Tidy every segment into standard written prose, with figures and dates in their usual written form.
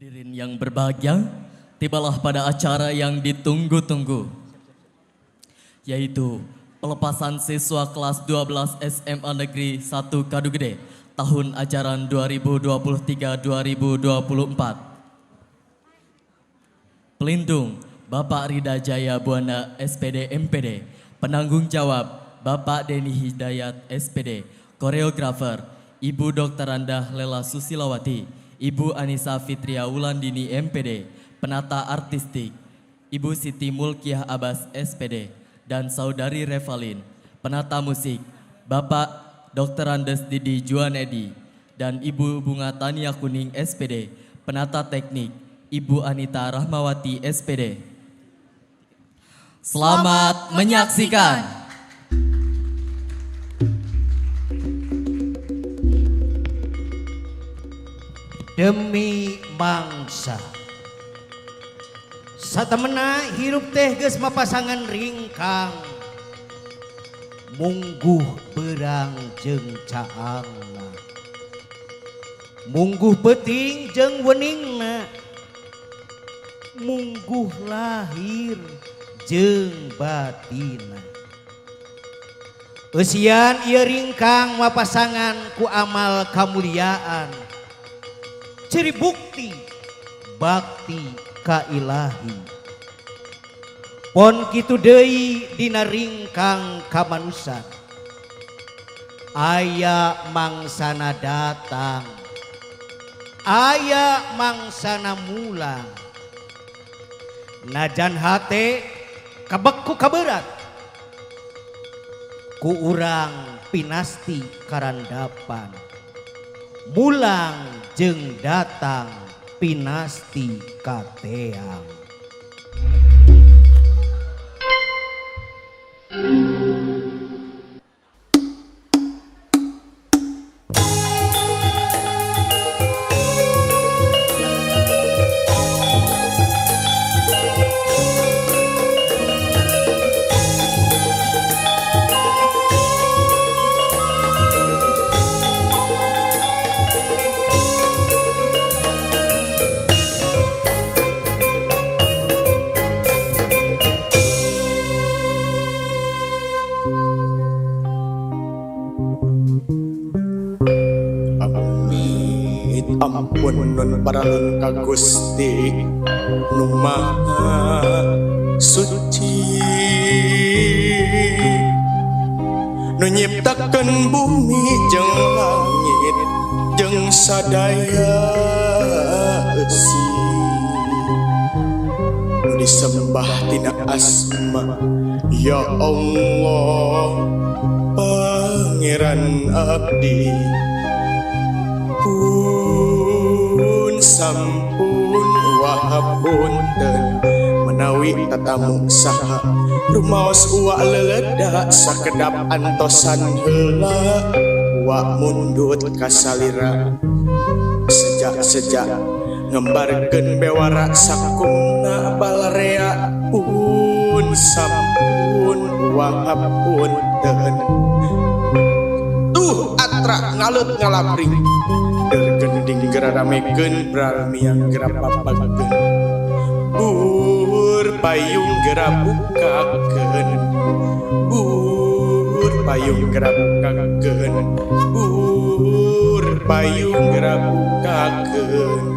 Hadirin yang berbahagia, tibalah pada acara yang ditunggu-tunggu, yaitu pelepasan siswa kelas 12 SMA Negeri 1 Kadugede tahun ajaran 2023-2024. Pelindung Bapak Rida Jaya Buana SPD MPD, penanggung jawab Bapak Deni Hidayat SPD, koreografer Ibu Dr. Randah Lela Susilawati, Ibu Anissa Fitria Wulandini MPD, penata artistik Ibu Siti Mulkiah Abbas SPD, dan Saudari Revalin, penata musik Bapak Dr. Andes Didi Juanedi, dan Ibu Bunga Tania Kuning SPD, penata teknik Ibu Anita Rahmawati SPD. Selamat menyaksikan. Demi bangsa. Satemena hirup teh geus mapasangan ringkang, mungguh berang jeung caangna, mungguh peuting jeung weningna, mungguh lahir jeung batina. Eusian ieu ringkang mapasangan ku amal kamuliaan, ciri bukti bakti ka ilahi. Pon kitu deui dina ringkang kamanusan, aya mangsana datang, aya mangsana mulang. Najan hate kabekku kaberat, ku urang pinasti karandapan. Mulang jeung datang pinasti kateang. Ampun nun paralun ka Gusti nu Maha Suci, nu nyiptakeun bumi jeung langit jeung sadaya eusi, nu disembah tina asma ya Allah Pangeran abdi. Pun sampun wahapunten menawi tatamu saha rumaos uwa leledak sakedap antosan heula uwa mundut kasalira sejak-sejak ngembarkeun bewara sakumna balarea. Pun sampun wahapunten tuh atra ngalut ngalabring dergending geraramekeun bralmiang gerapapageun bur payung gerabukakeun bur payung gerabukakeun bur payung gerabukakeun.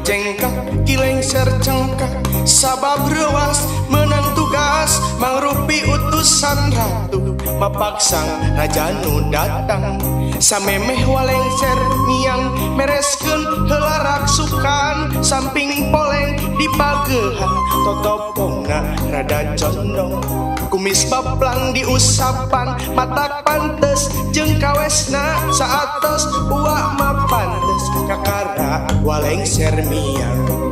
Jengkak Ki Lengser cengkak sabab reuas menang tugas mangrupi utusan ratu mapaksang raja nu datang samemeh walengser miang mereskeun heula raksukan samping poleng dipagehan totopongna rada condong kumis baplang diusapan matak pantes jeung kawesna saatos uak mah pantes kakara walengser miang.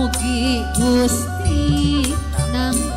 Mugi Gusti nang